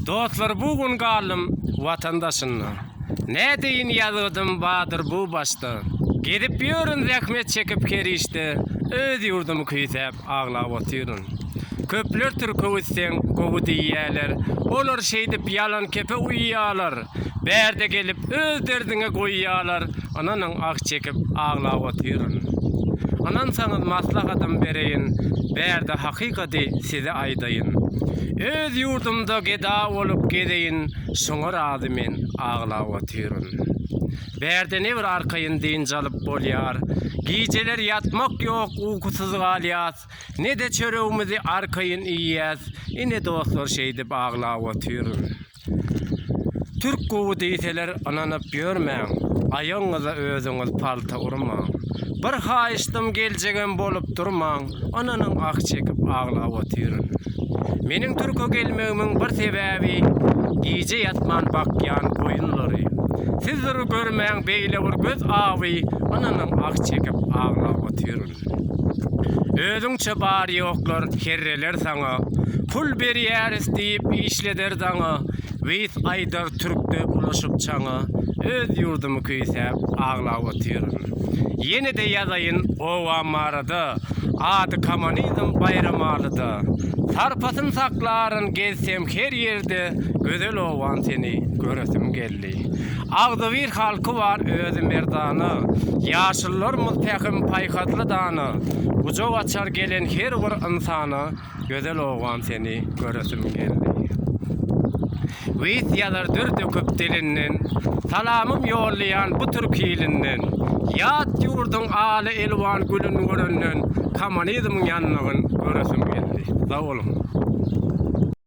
Dostlar bu gün galdym watan daşynda. Nädeýin ýazgydym bardyr bu başda. Gezip ýörün zähmet çekip her işde, Öz ýurdumy küýsäp aglap otyryn. Köpler türke gitseň gowy diýýäler, Olar şeýdip ýalan kepe uýýalar. Bärde gelip öz derdiňe goýýalar, Ynanyň ah çekip aglap otyryn. Ynansaňyz maslahatym bereýin, Bärde hakykady size aýdaýyn. Öz ýurdumda geda bolup gezeýin, Şoňa razy men aglap otyryn. Bärde ne bir arkaýyn dynç alyp bolýar. Gijeler ýatmak ýok ukusyz galýas. Ne-de çöregimizi arkaýyn iýýäs. Ine dostlar şeýdip aglap otyryn. Türk gowy diýseler ynanyp ýörmäň, aýagyňyza özüňiz palta urmaň. Bir haýyşdym geljegem bolup durmaň, ynanyň ah çekip aglap otyryn. Meniň türke gelmegimiň bir sebäbi gije ýatman bakýan goýunlary. Siz bir görmäň beýle bir göz awy, ynanyň ah çekip aglap otyryn. Özüňçe bar-ýoklar herreler saňa, Pul berýäris diýip işleder daňa, Wis aýdar türkde bulaşyp çaňa, Öz ýurdumy küýsäp aglap otyryn. Ýene-de ýazaýyn obam barada, Ady kommunizm Baýramalyda. Sarpasyn saklaryn gezsem her ýerde, Gözel obam seni göresim geldi. Agzybir halky bar özi merdana, Ýaşulularymyz pähim paýhasly dana, Gujak açar gelen her bir ynsana, Gözel obam seni göresim geldi. Wis ýazar dür döküp dilinden, Salamym ýollaýan bu türk ilinden. Ýat ýurduň aly elwan gülün görenden, Kommunizmiň ýanlygyn göresim geldi. Sag boluň.